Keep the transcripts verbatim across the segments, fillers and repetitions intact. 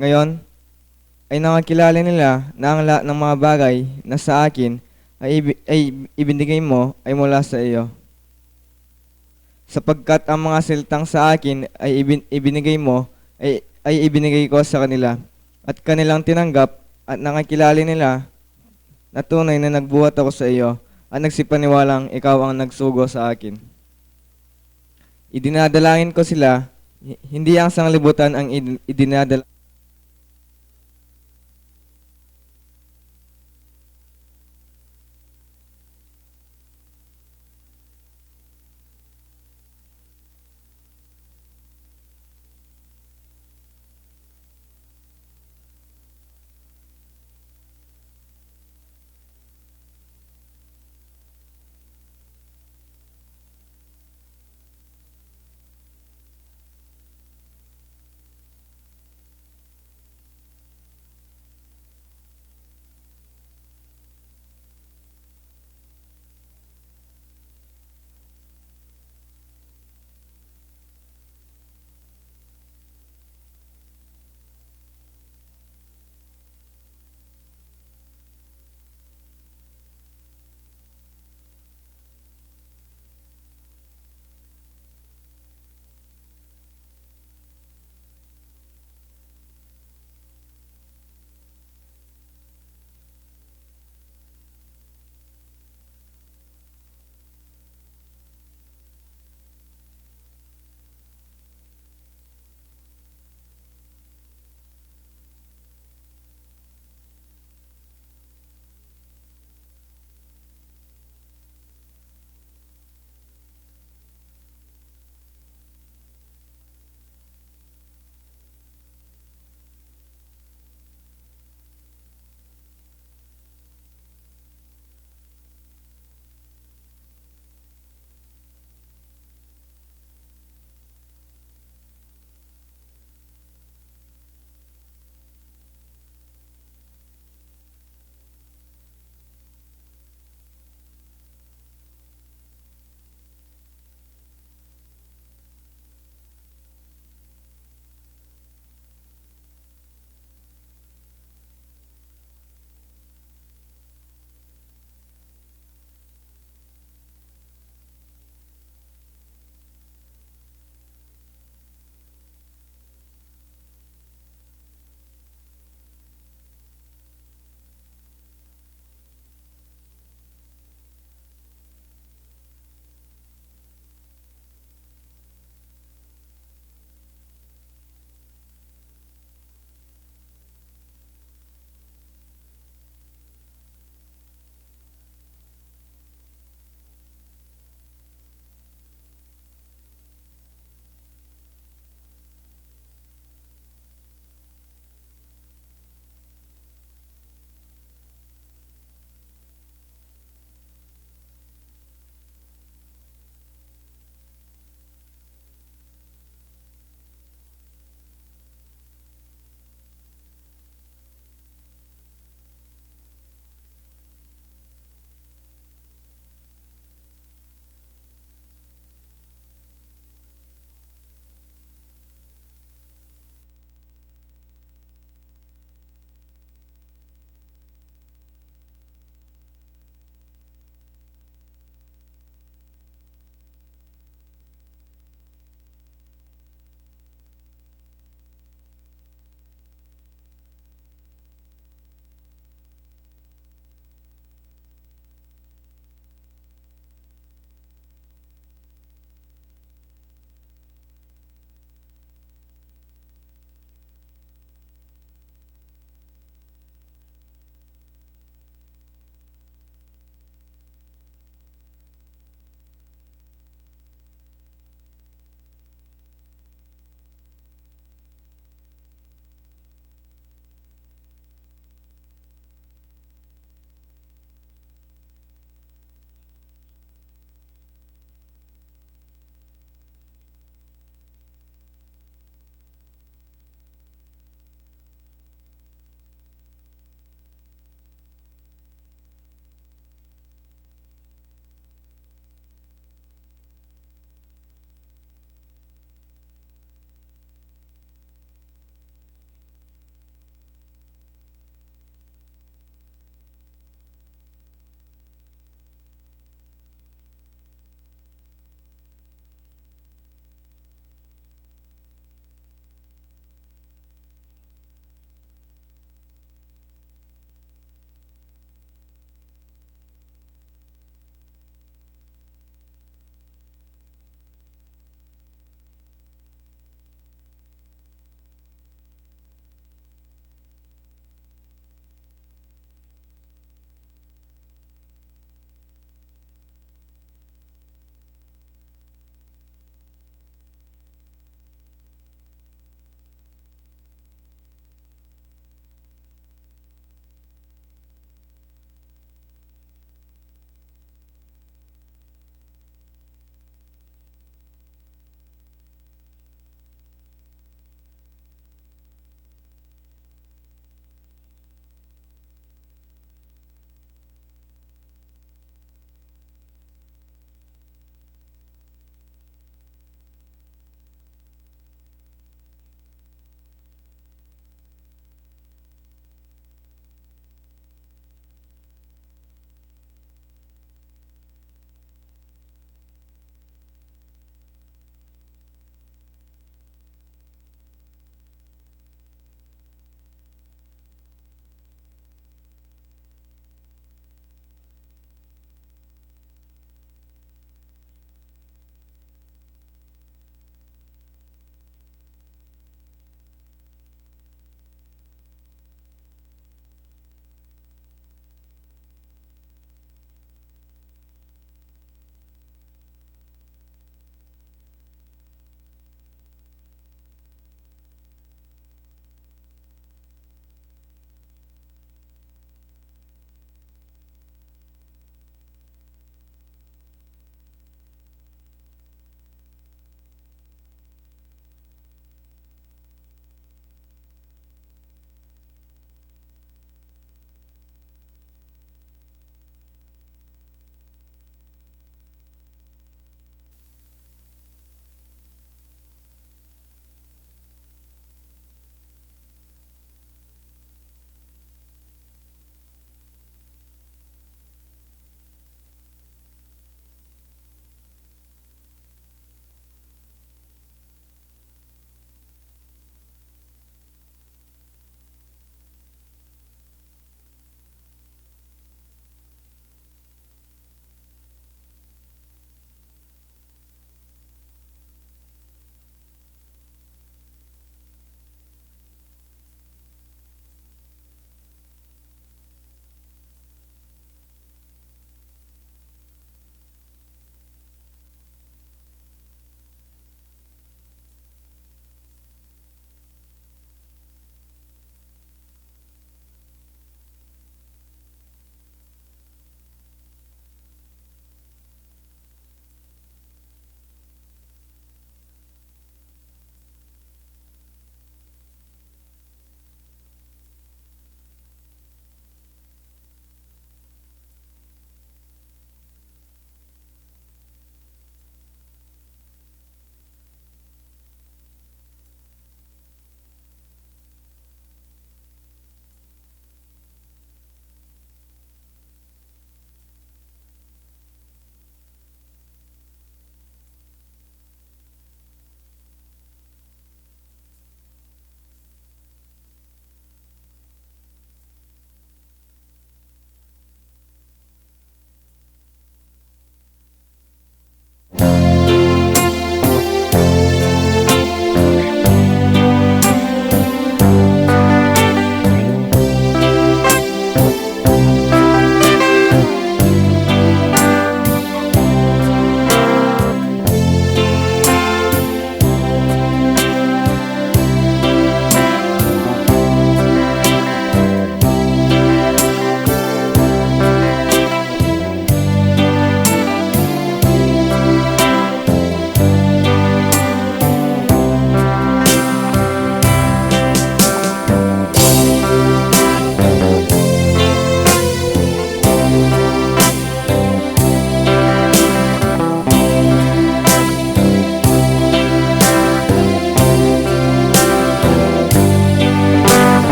Ngayon ay nakakilala nila na ang lahat ng mga bagay na sa akin ay ibi-, ay ibinigay mo ay mula sa iyo. Sapagkat ang mga salitang sa akin ay ibin-, ibinigay mo ay, ay ibinigay ko sa kanila, at kanilang tinanggap, at nakakilala nila na tunay na nagbuhat ako sa iyo, at nagsipaniwalang ikaw ang nagsugo sa akin. Idinadalangin ko sila, hi-, hindi ang sanglibutan ang id-, idinadala-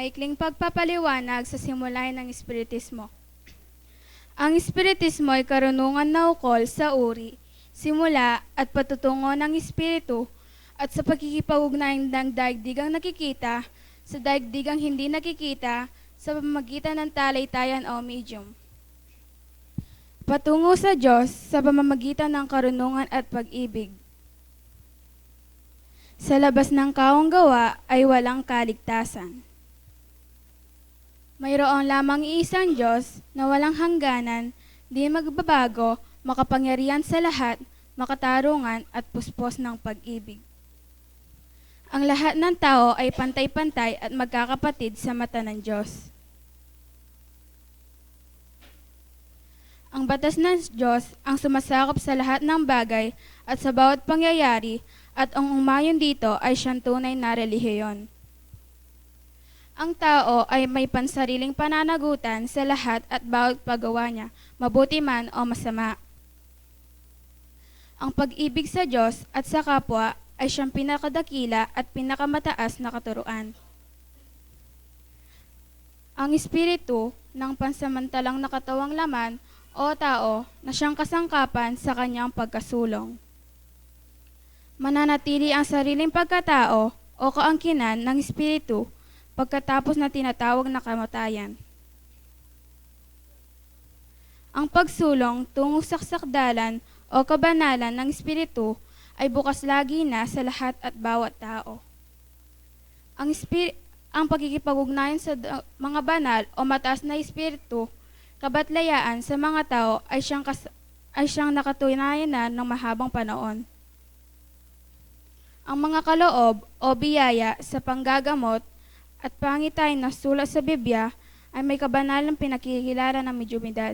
Maikling pagpapaliwanag sa simula ng Espiritismo. Ang Espiritismo ay karunungan na ukol sa uri, simula at patutungo ng Espiritu at sa pakikipag-ugnayan ng daigdigang nakikita sa daigdigang hindi nakikita sa pamamagitan ng talay-tayan o medium. Patungo sa Diyos sa pamamagitan ng karunungan at pag-ibig. Sa labas ng kaawang gawa ay walang kaligtasan. Mayroon lamang iisang Diyos na walang hangganan, di magbabago, makapangyarihan sa lahat, makatarungan at puspos ng pag-ibig. Ang lahat ng tao ay pantay-pantay at magkakapatid sa mata ng Diyos. Ang batas ng Diyos ang sumasakop sa lahat ng bagay at sa bawat pangyayari, at ang umayon dito ay siyang tunay na relihiyon. Ang tao ay may pansariling pananagutan sa lahat at bawat paggawa niya, mabuti man o masama. Ang pag-ibig sa Diyos at sa kapwa ay siyang pinakadakila at pinakamataas na katuruan. Ang espiritu ng pansamantalang nakatawang laman o tao na siyang kasangkapan sa kanyang pagkasulong. Mananatili ang sariling pagkatao o kaangkinan ng espiritu pagkatapos na tinatawag na kamatayan. Ang pagsulong tungo sa sakdalan o kabanalan ng espiritu ay bukas lagi na sa lahat at bawat tao. Ang espir-, ang pakikipag-ugnayan sa da-, mga banal o mataas na espiritu, kabatlayaan sa mga tao ay siyang kas-, ay siyang nakatunayan na ng mahabang panahon. Ang mga kaloob o biyaya sa panggagamot at pangitain na sulat sa Biblia ay may kabanalang pinakikilala ng mediumidad.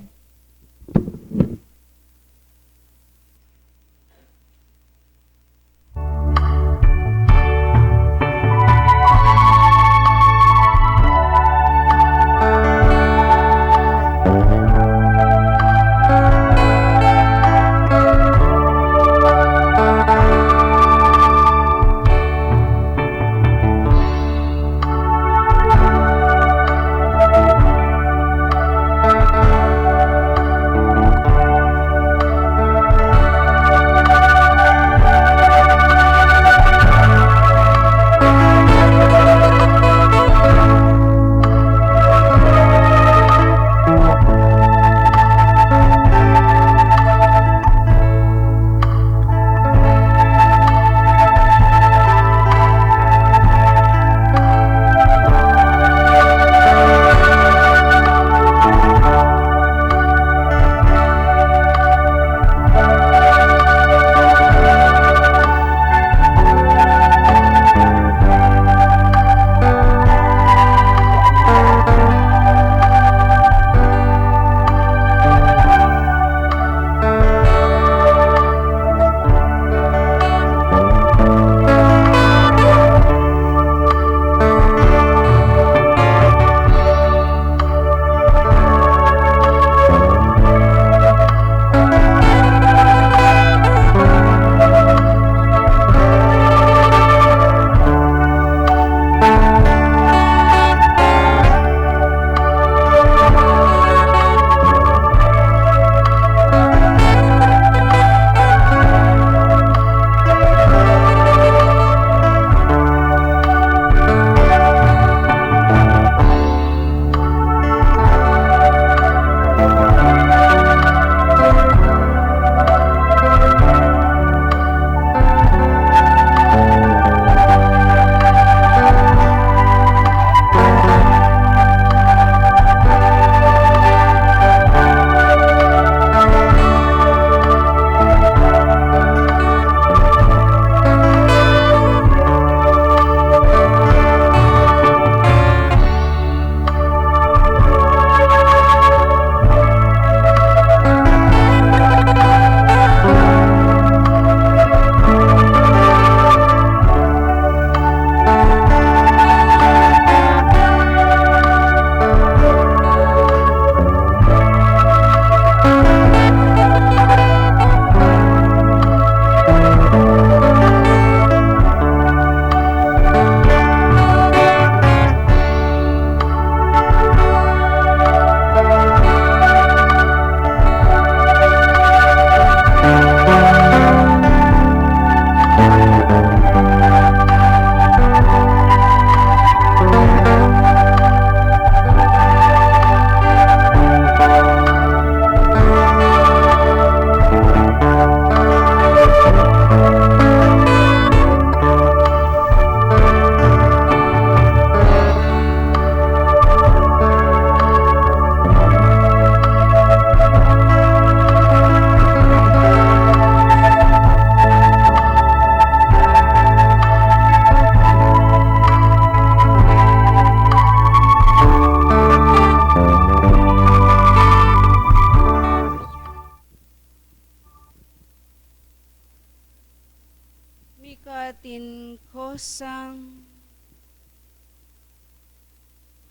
Atin kusang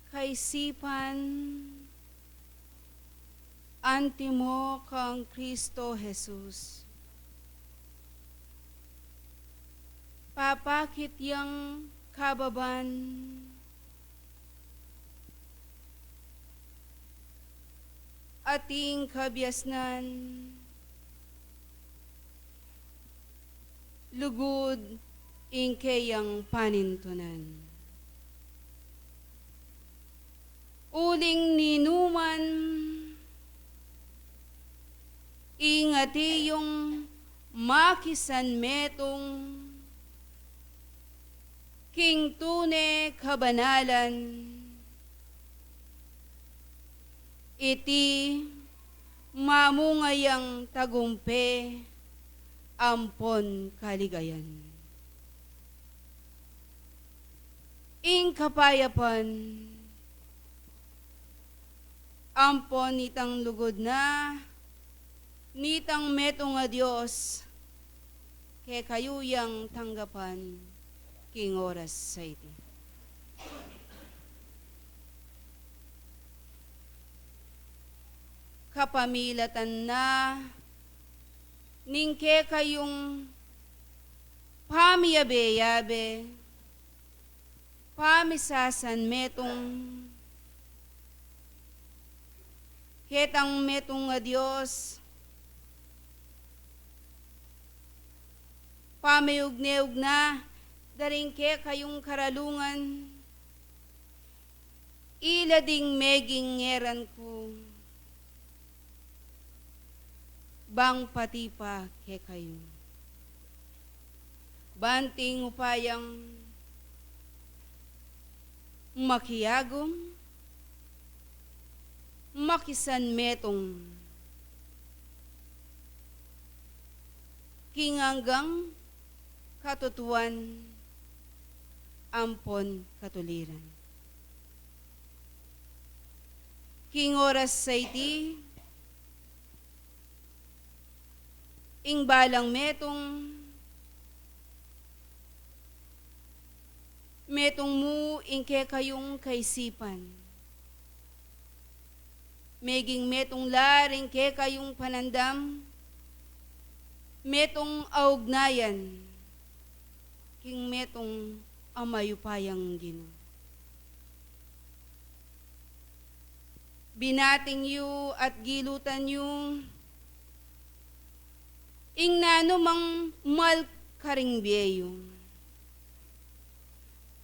kaisipan, antimo kang Kristo Jesus. Papakit yang kababan, ating kabiasnan, lugud ing keyang panintunan. Uling ninuman ing atiu makisanmetung king tune kabanalan, iti mamunga yang tagumpe ampon kaligayan. Ing kapayapan ampon itang lugud na nitang metung a Dios kekayu yang tanggapan king oras a iti. Kapamilatan na ning kekayung pamiyabe-yabe, pamisasanmetung, ketang metung a Dios, pamiugneug na da ring kekayung karalungan, ila ding meging ngeran ku, bang pati pa kekayu. Banting upayang makiagum, makisanmetung king anggang katutuan ampon katuliran. King oras a iti, ing balang metung, metung mu ing kekayung kaisipan. Meging metung la ring kekayung panandam, metung a ugnayan king metung a mayupayang Ginu. Binating yu at gilutan yu ing nanumang mal karing bie yu.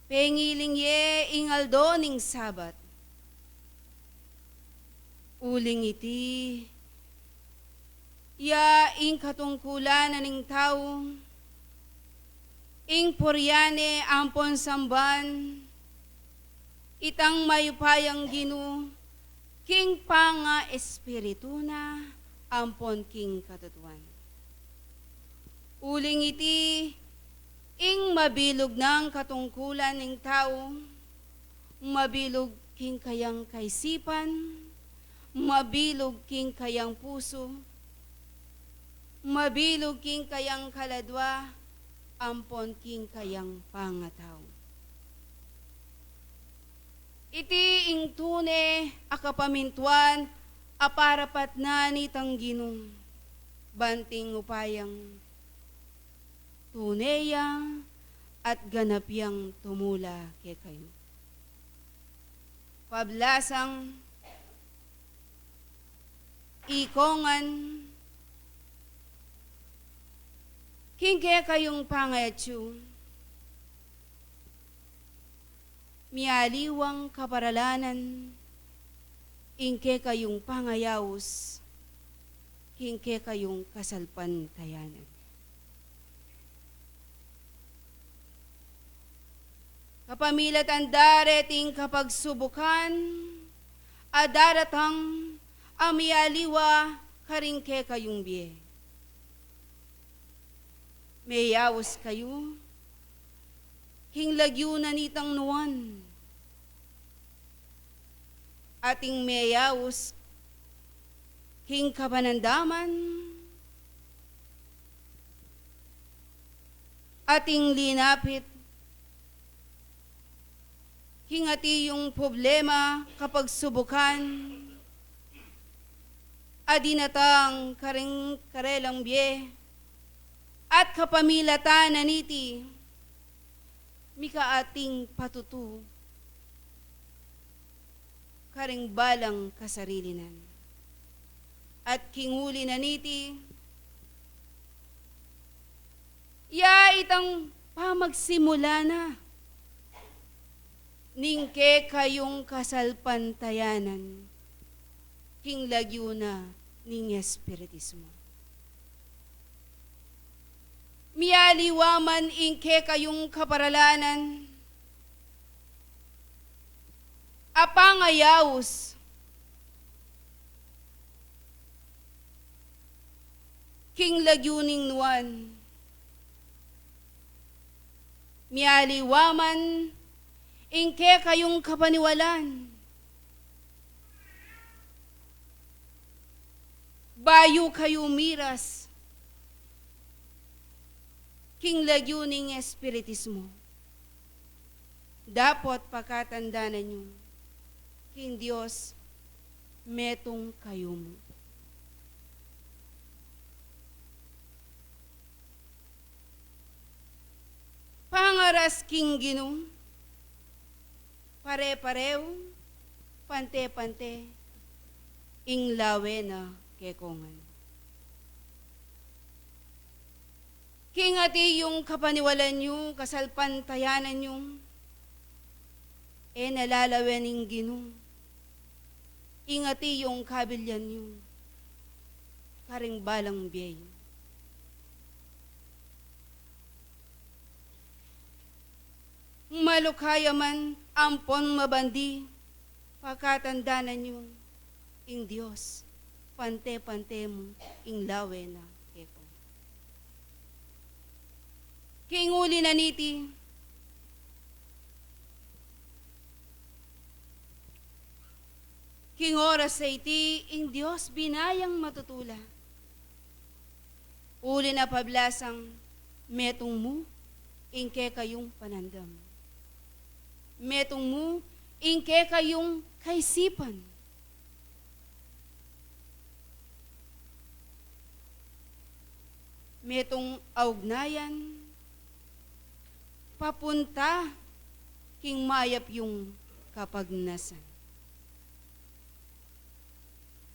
Pengiling ye ing aldo ning Sabat. Uling iti ya ing katungkulan na ning tau, ing purian ne ampon samban itang mayupayang Ginu king pangaespiritu na ampon king katutuan. Uling iti ing mabilug nang katungkulan ning tau, mabilug king kayang kaisipan, mabilug king kayang pusu, mabilug king kayang kaladua, ampon king kayang pangatau. Iti ing tune a kapamintuan a parapat na nitang Ginu, banting upayang tune ya at ganap yang tumula kekayu. Pablasang ikongan king kekayung pangayatsu, mialiwang kaparalanan ing kekayung pangayaus king kekayung kasalpantayanan. Kapamilatan da reting kapagsubukan a daratang a mialiwa karing kekayung bie. Meyaus kayu king lagyu na nitang nuan. Ating meyaus king kapanandaman Ating linapit king ati yung problema, kapagsubukan a dinatang karing karelang bie, at kapamilatan na niti, mika ating patutu karing balang kasarilinan. At king uli na niti, ya itang pamagsimula na ning kekayung kasalpantayanan king lagyu na ning espiritismo. Mialiwa man ing kekayung kaparalanan a pangayaus king lagyu ning nuan. Mialiwa man ing kekayung kapaniwalan, bayu kayu miras king lagyu ning espiritismo. Dapot pakatandanan yu, king Dios metung kayu mu. Pangaras king Ginu, pare-pareu, pante-pante ing lawe na kekongan. King ati yung kapaniwalan yu, kasalpantayanan yu, e na lalawen ning Ginu ing ati yung kabilyan yu karing balang bie yu. Malukaya man ampon mabandi, pakatandanan yu, ing Dios pante-pante mu ing lawe na keko. King uli na niti, king oras a iti ing Dios binayang matutula. Uli na pablasang metung mu ing kekayung panandam. Metung mu ing kekayung kaisipan. Metung augnayan papunta king mayap yung kapagnasan.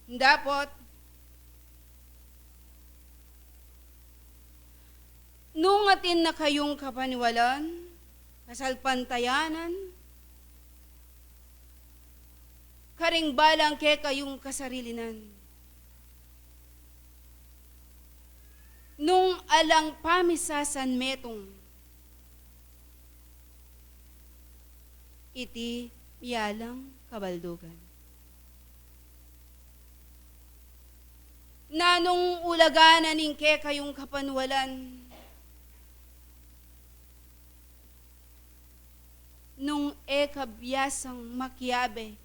Dapot, nung atin na kayung kapaniwalan, kasalpantayanan, karing balang kekayung kasarilinan, nung alang pamisasan metung, iti miyalang kabaldugan. Nanung ulagan na ning kekayung kapaniwalan nung e ka biasang makiabe,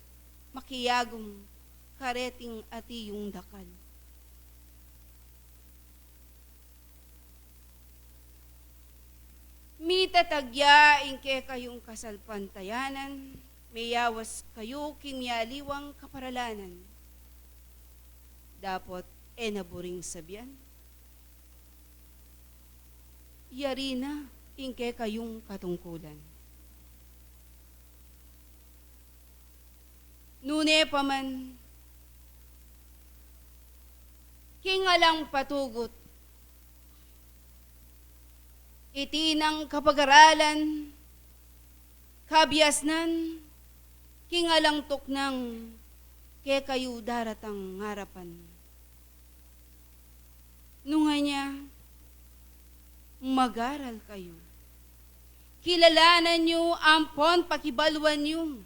makiagum kareting ati yung dakal? Mitatag ya ing kekayung kasalpantayanan, meyawas kayu king mialiwang kaparalanan. Dapot e na buring sabian, yari na ing kekayung katungkulan. Nune pa man, king alang patugut, iti nang kapagaralan, kabiasnan, king alang tuknang kekayu daratang ngarapan. Nung anya, mag-aral kayu. Kilalanan yu ampon pakibaluan yu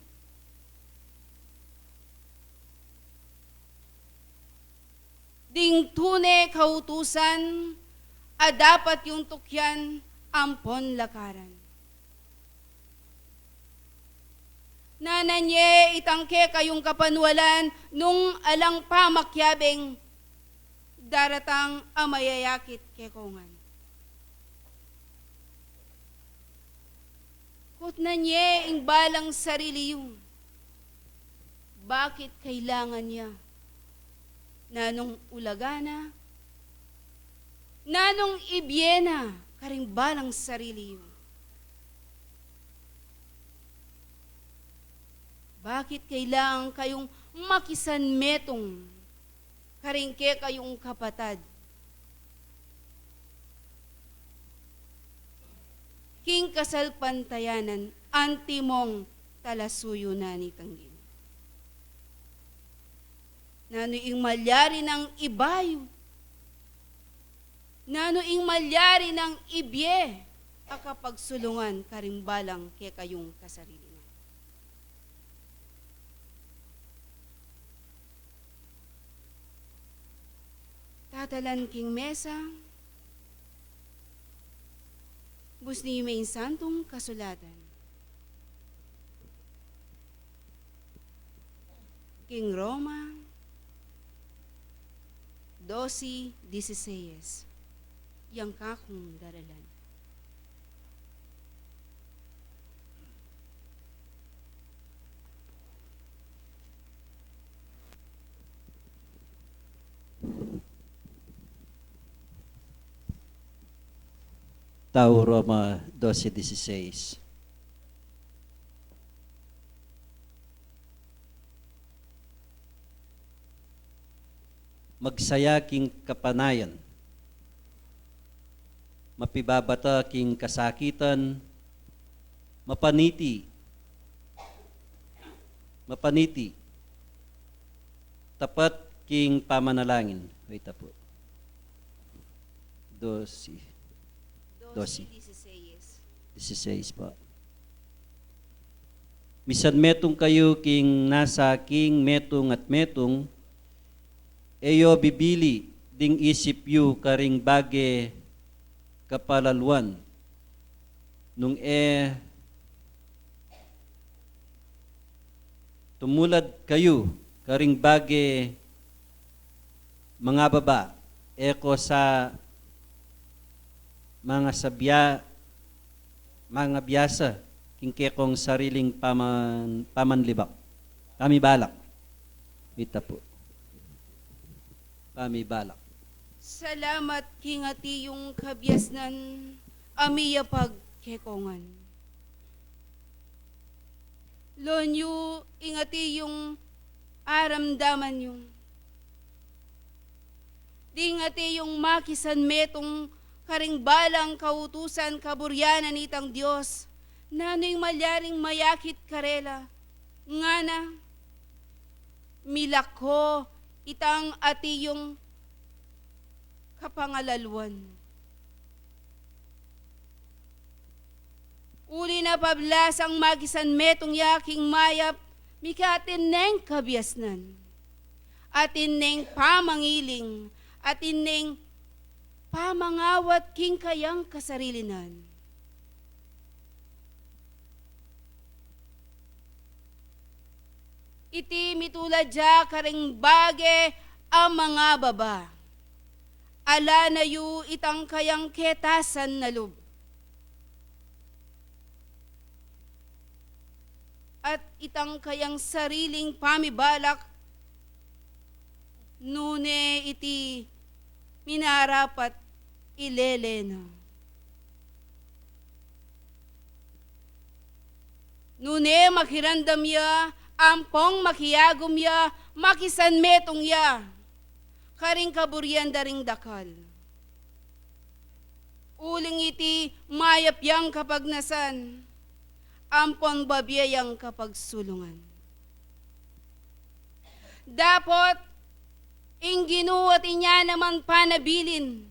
ding tune kautusan a dapat yung tukyan ampon lakaran. Nanan ye itang kekayung kapanwalan nung alang pamakiabeng daratang a mayayakit kekongan. Kutnan ye ing balang sarili yu. Bakit kailangan ya? Nanung ulaga na? Nanung ibie na karing balang sarili yu? Bakit kailangan kayung makisanmetung karing kekayung kapatad king kasalpantayanan antimong talasuyu na nitang Ginu? Nanu ing malyari nang ibayu? Nanu ing malyari nang ibie a kapagsulungan karing balang kekayung kasarili na? Tatalan king mesa, busni yu me ing Santung Kasulatan. King Roma doce dieciséis, yang kakung daralan. Tau Roma doce dieciséis. Magsaya king kapanayan, mapibabata king kasakitan, mapaniti, mapaniti, tapat king pamanalangin. Wait po. Doce. Doce. Doce dieciséis. Dieciséis po. Misanmetung kayu king nasa king metung at metung, e yu bibili ding isip yu karing bage kapalaluan, nung e tumulad kayu karing bage mangababa, e ko sa mangabya-, mangabiasa king kekong sariling paman-, pamanlibak. Pamibalak. Ita po. Pamibalak. Salamat king ati yung kabiasnan a miyapag kekongan. Lon yu ing ati yung aramdaman yu. Ding ati yung makisanmetung karing balang kautusan kaburian na nitang Dios, nanu ing malyaring mayakit karela? Ngana, milako itang ati yung kapangalaluan. Uli na pablasang makisanmetung ya king mayap, mika atin neng kabiasnan, atin neng pamangiling, atin neng pamangawat king kayang kasarilinan. Iti mitulad ya karing bage a mangababa. Ala na yu itang kayang ketasan na lub. At itang kayang sariling pamibalak, nune iti minarapat ilele na. Nune makiramdam ya, ampong makiagum ya, makisanmetung ya karing kaburian da ring dakal. Uling iti mayap yang kapagnasan, ampon babie yang kapagsulungan. Dapot ing Ginu atin ya naman panabilin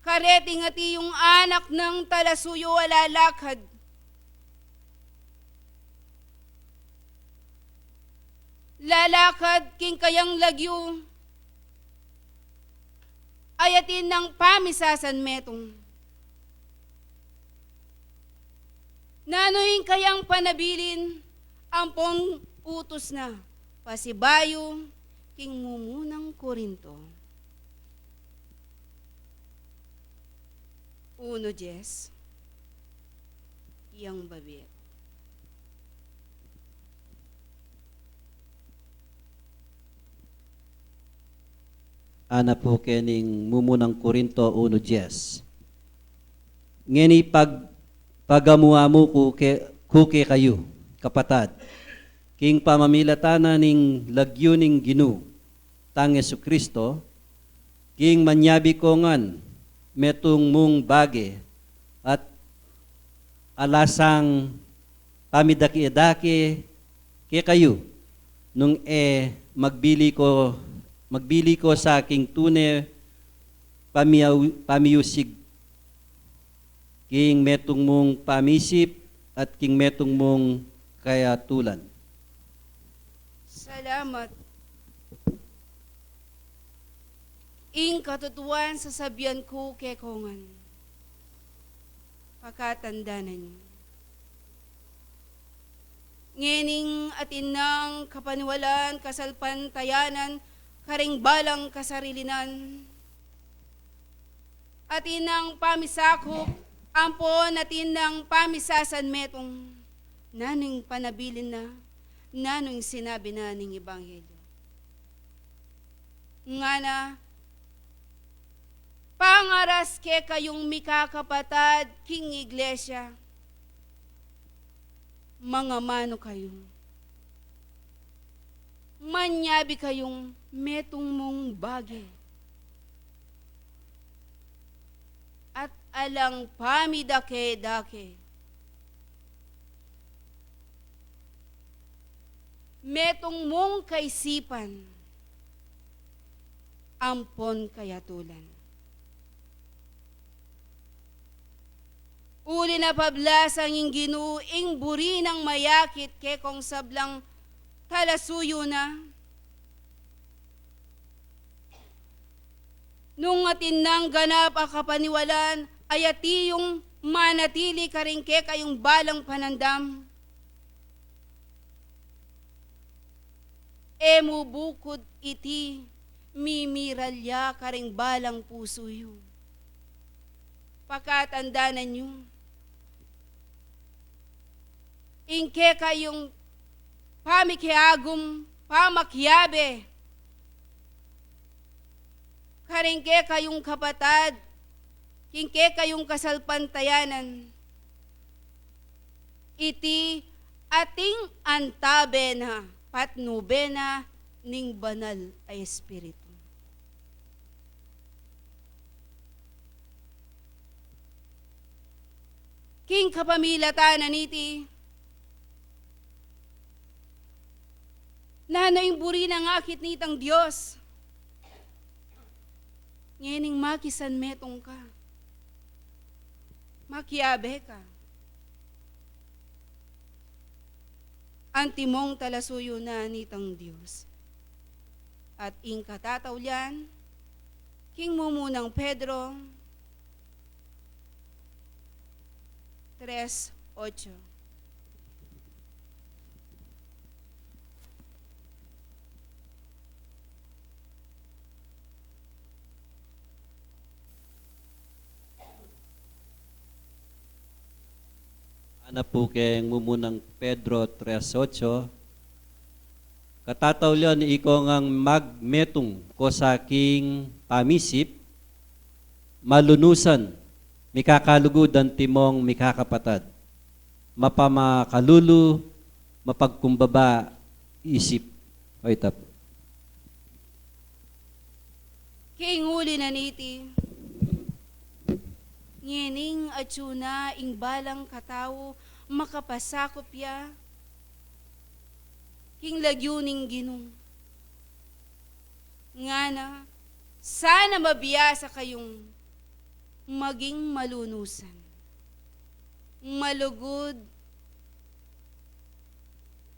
kareting ati yung anak nang talasuyu a lalakad. Lalakad king kayang lagyu, ay atin nang pamisasanmetung. Nanu ing kayang panabilin? Ampong utus na pasibayu king mumunang Korinto uno diez, yang babie. Ana pu kening mumunang Korinto uno diez. Ngeni pag-, pagamu-amu ku ke-, ku kekayu, kapatad, king pamamilatan na ning lagyu ning Ginu tang Jesu-Kristo, king manyabi ko ngan metung mung bage at ala sang pamidake-dake kekayu, nung e magbili ko, magbili ko sa king tune pamiyaw-, pamiusig, king metung mung pamisip at king metung mung kayatulan. Salamat. Ing katutuan sasabian ku keko ngan, pakatandanan yu. Ngening atin nang kapaniwalan, kasalpantayanan, karing balang kasarilinan. Atin nang pamisakup, ampon atin nang pamisasanmetung, nanu ing panabilin na, nanu ing sinabi na ning ebanghelyo. Ngana, pangaras kekayung mikakapatad king iglesia, mangamanu kayu. Manyabi kayung metung mung bage. At alang pamidake-dake. Metung mung kaisipan ampon kayatulan. Uli na pablasang ing Ginu ing buri nang mayakit kekong sablang talasuyu na. Nung atin nang ganap a kapaniwalan, ay ati yung manatili karing kekayung balang panandam. E mu bukud iti mimiralya karing balang pusu yu. Pakatandanan yu, ing kekayung pamikiagum, pamakiabe karing kekayung kapatad, king kekayung kasalpantayanan, iti ating antabe na, patnube na ning Banal a Espiritu. King kapamilatan na niti, nanu ing buri nang akit nitang Dios? Ngening makisanmetung ka, makiabe ka, antimong talasuyu na nitang Dios. At ing katataulian, king mumunang Pedro, tres ocho. Ana pu keng mumunang Pedro tres ocho, katataulian, ikong magmetung ko sa king pamisip, malunusan, mikakalugud antimong mikakapatad, mapamakalulu, mapagkumbaba isip. O, ita pu. King uli na niti, ngening atyu na ing balang katau makapasakup ya king lagyu ning Ginu. Ngana, sana mabiasa kayung maging malunusan, malugud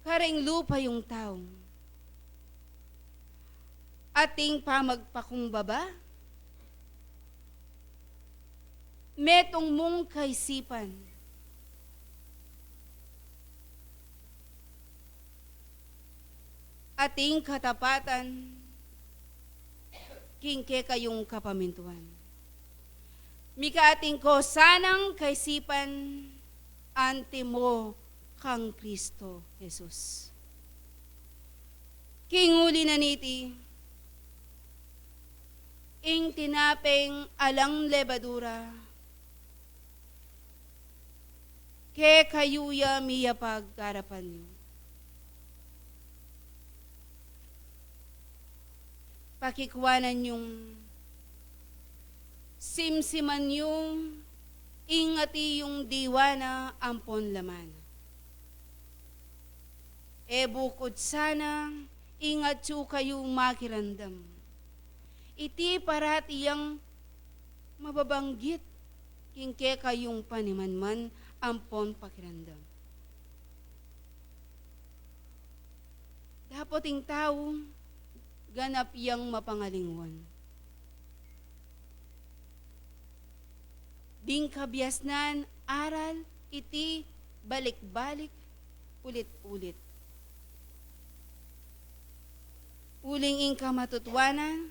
karing lupa yung tau. Ating pamagpakumbaba, metung mung kaisipan, ating katapatan king kekayung kapamintuan. Mika atin ko sanang kaisipan antimo kang Kristo Jesus. King uli na niti, ing tinapeng alang lebadura, kekayu ya miyapag arapan yu. Pakikuanan yung simsiman yu ing ati yung diwa na ampon laman. E bukud sana ing atyu kayu makiramdam. Iti parati yang mababanggit king kekayung panimanman ampon pakiramdam. Dapot ing tau, ganap yang mapangalingwan. Ding kabiasnan aral iti balik-balik, ulit-ulit. Uling ing kamatutuanan,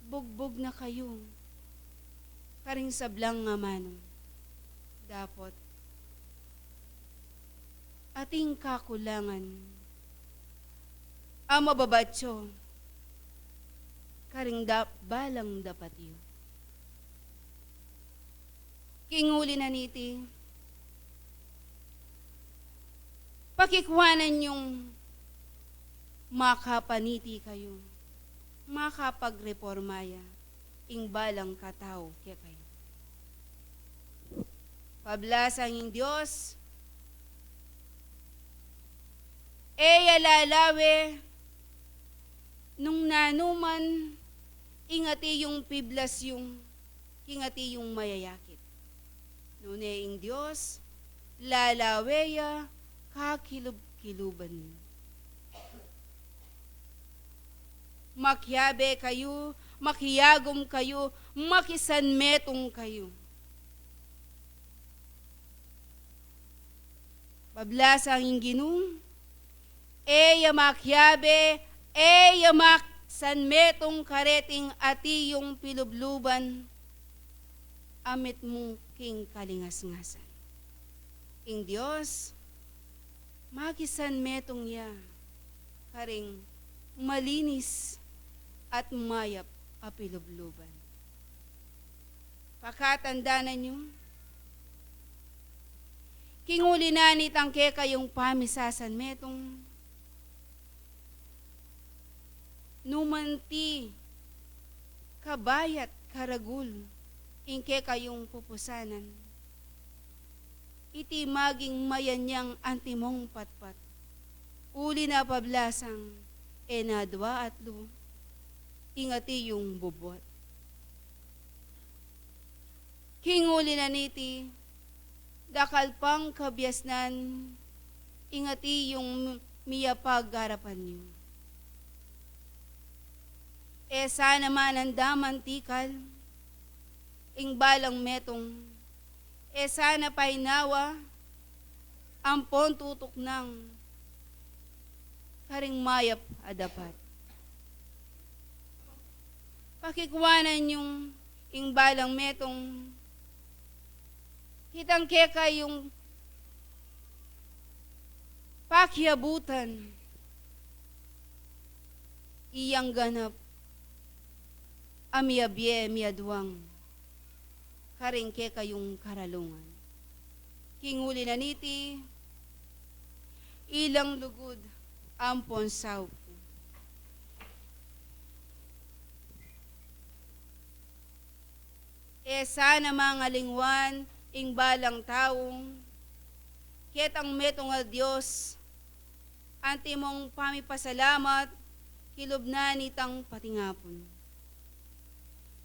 bugbug na kayu karing sablang amanu. Dapot ating kakulangan a mababatyo karing dap-, balang dapat yu. King uli na niti, pakikuanan yung makapaniti kayu, makapagreporma ya ing balang katau kekayu. Pablasang ing Dios, e ya lalawe nung nanuman ing ati yung piblas yung king ati yung mayayakit. Nune ing Dios, lalawe ya kakilub-kiluban. Makiabe kayu, makiagum kayu, makisanmetung kayu. Pablasang ing Ginu, e ya makiabe, e ya makisanmetung kareting ati yung pilubluban a mitmu king kalingas-ngasan. Ing Dios, makisanmetung ya karing malinis at mayap a pilubluban. Pakatandanan yu, king uli na nitang kekayung pamisasanmetung, numan ti kabayat karagul ing kekayung pupusanan, iti maging mayanyang antimong patpat. Uli na pablasang e na dua atlu ing ati yung bubuat. King uli na niti, dakal pang kabiasnan ing ati yung miyapag arapan yu. E sana manandaman tikal ing balang metung, e sana painawa ampon tutuknang karing mayap a dapat. Pakikuanan yung ing balang metung, itang kekayung pakiabutan, iyang ganap a miyabie, miyaduang karing kekayung karalungan. King uli na niti, ilang lugud ampon saup ku. E sana mangalingwan ing balang tau ketang metung a Dios, antimong pamipasalamat kilub na nitang patingapun.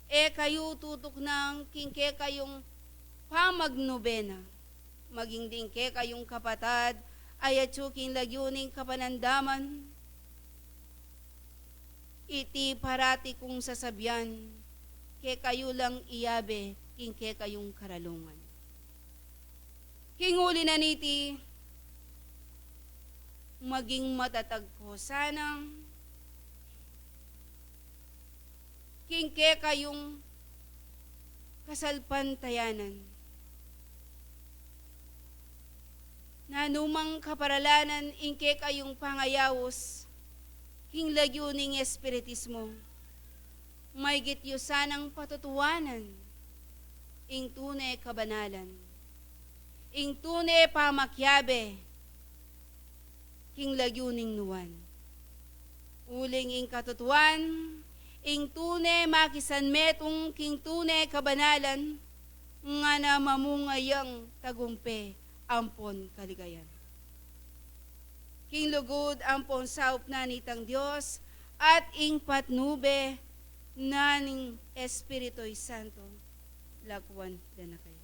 E kayu tutuknang king kekayung pamagnubena, maging ding kekayung kapatad a yatsu king lagyu ning kapanandaman. Iti parati kung sasabian, kekayu lang iyabe king kekayung karalungan. King uli na niti, maging matatag ko sana king kekayung kasalpantayanan. Nanumang kaparalanan ing kekayung pangayaus king lagyu ning espiritismo, maygit yu sanang patutuanan ing tune kabanalan, ing tune pamakiabe king lagyu ning nuan. Uling ing katutuan, ing tune makisanmetung king tune kabanalan, ngana mamunga yang tagumpe ampon kaligayan. King lugud ampon saup na nitang Dios, at ing patnube na ning Espiritu Santo, lakwan da na kayu.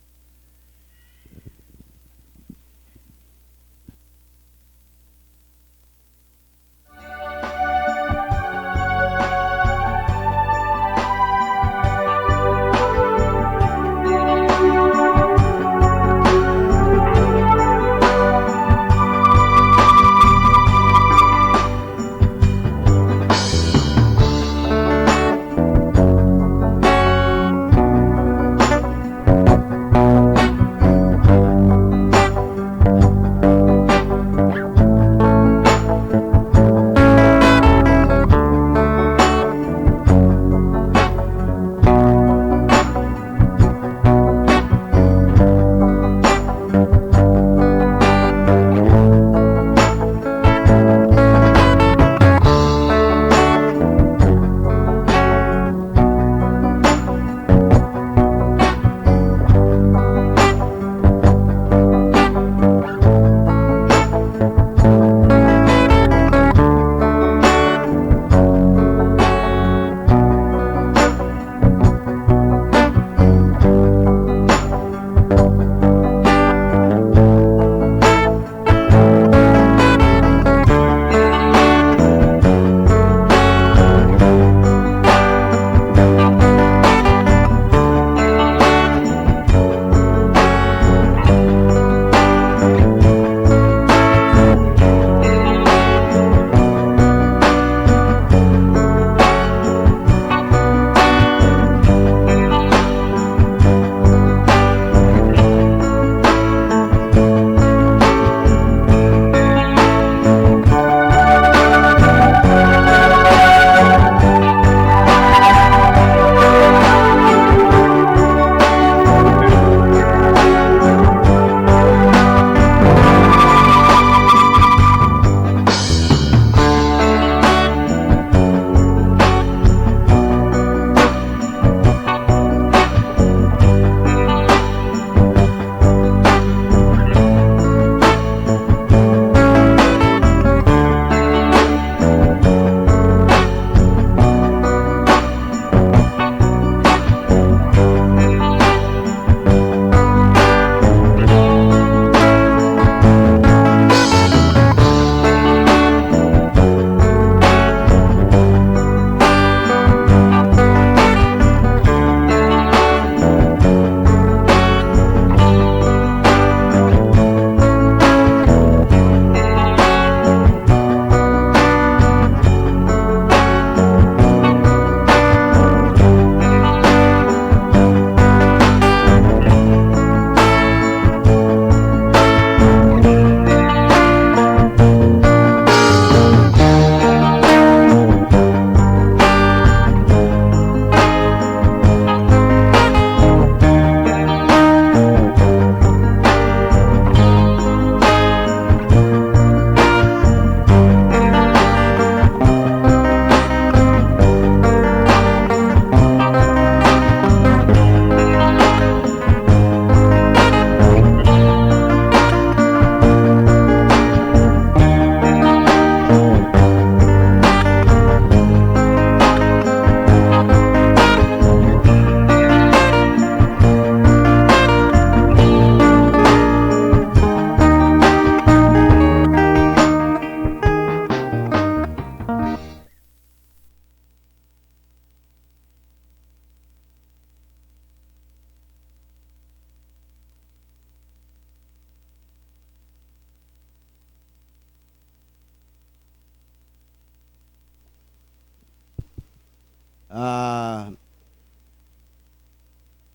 Ah,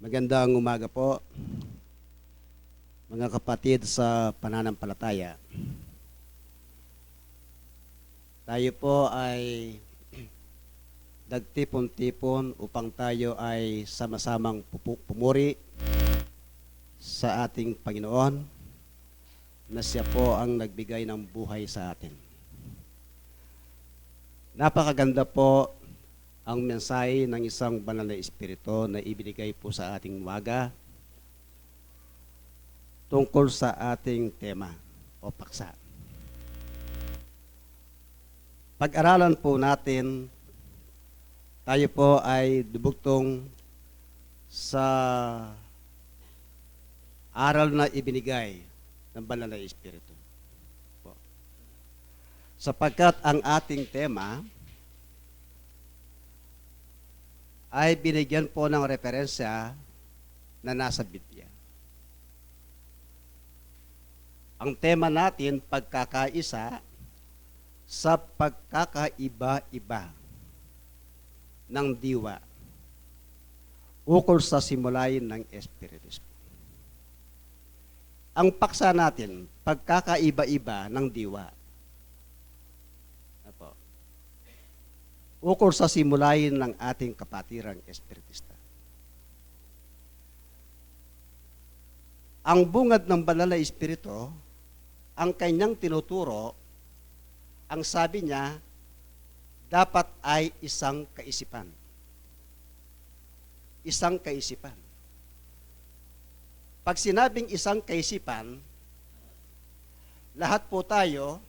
magandang umaga po, mga kapatid sa pananampalataya. Tayo po ay nagtipon-tipon upang tayo ay sama-samang pupu-, pumuri sa ating Panginoon na siya po ang nagbigay ng buhay sa atin. Napakaganda po ang mensahe ng isang banal na espiritu na ibinigay po sa ating umaga tungkol sa ating tema o paksa. Pag-aralan po natin, tayo po ay dubugtong sa aral na ibinigay ng Banal na Espiritu. Po. Sapagkat ang ating tema ay binigyan po ng referensya na nasa Biblia. Ang tema natin, pagkakaisa sa pagkakaiba-iba ng diwa ukol sa simulain ng Espiritismo. Ang paksa natin, pagkakaiba-iba ng diwa. Apo. Ukol sa simulain ng ating kapatirang Espiritista. Ang bungad ng Banal na Espiritu, ang kanyang tinuturo, ang sabi niya, dapat ay isang kaisipan. Isang kaisipan. Pag sinabing isang kaisipan, lahat po tayo,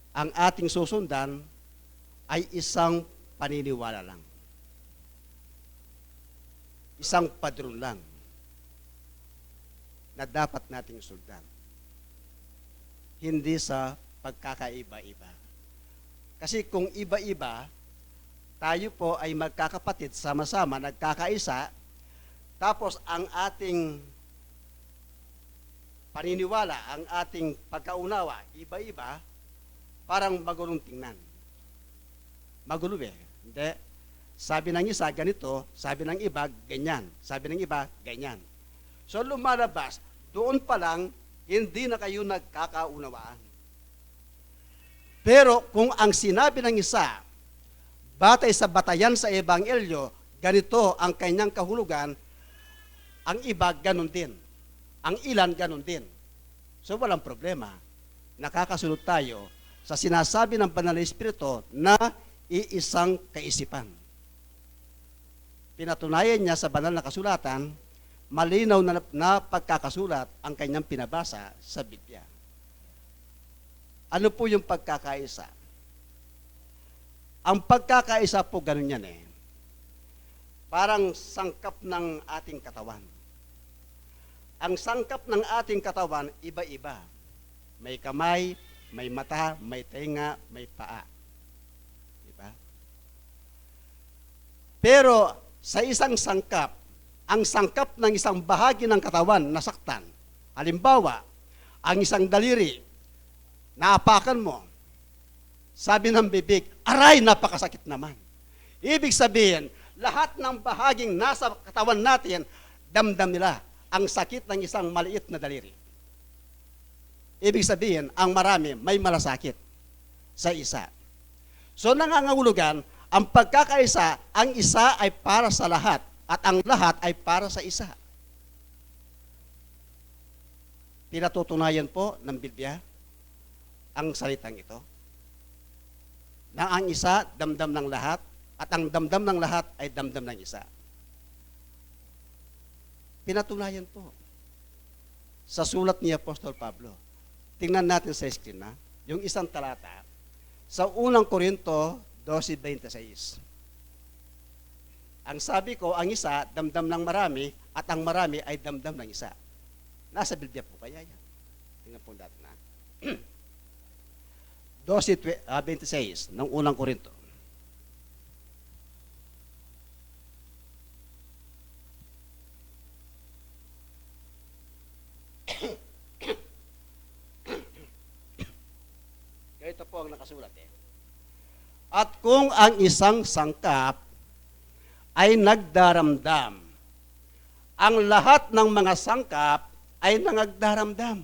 ang ating susundan ay isang paniniwala lang. Isang padron lang na dapat nating sundan. Hindi sa pagkakaiba-iba. Kasi kung iba-iba, tayo po ay magkakapatid, sama-sama, nagkakaisa, tapos ang ating paniniwala, ang ating pagkaunawa, iba-iba, parang magulong tingnan. Magulo eh. Hindi. Sabi ng isa, ganito. Sabi ng iba, ganyan. Sabi ng iba, ganyan. So, lumalabas, doon pa lang, hindi na kayo nagkakaunawaan. Pero kung ang sinabi ng isa, batay sa batayan sa Ebanghelyo, ganito ang kanyang kahulugan, ang iba ganun din. Ang ilan ganun din. So, walang problema. Nakakasunod tayo sa sinasabi ng Banal na Espiritu na iisang kaisipan. Pinatunayan niya sa Banal na Kasulatan, malinaw na, na pagkakasulat ang kanyang pinabasa sa Biblia. Ano po yung pagkakaisa? Ang pagkakaisa po, ganun yan eh. Parang sangkap ng ating katawan. Ang sangkap ng ating katawan, iba-iba. May kamay, may mata, may tenga, may paa. Di ba? Pero sa isang sangkap, ang sangkap ng isang bahagi ng katawan nasaktan. Halimbawa, ang isang daliri, naapakan mo, sabi ng bibig, "Aray, napakasakit naman." Ibig sabihin, lahat ng bahaging nasa katawan natin, damdam nila ang sakit ng isang maliit na daliri. Ibig sabihin, ang marami may malasakit sa isa. So, nangangahulugan, ang pagkakaisa, ang isa ay para sa lahat at ang lahat ay para sa isa. Pinatutunayan po ng Biblia ang salitang ito, na ang isa damdam ng lahat at ang damdam ng lahat ay damdam ng isa. Pinatunayan po sa sulat ni Apostol Pablo. Tingnan natin sa screen na, yung isang talata sa unang Korinto dose bente sais. Ang sabi ko, ang isa, damdam ng marami, at ang marami ay damdam ng isa. Nasa Biblia po kaya yan? Tingnan po natin, ha. Dose, twe-, ah, bente sais ng unang Korinto. Ganito po ang nakasulat eh. At kung ang isang sangkap ay nagdaramdam, ang lahat ng mga sangkap ay nangagdaramdam.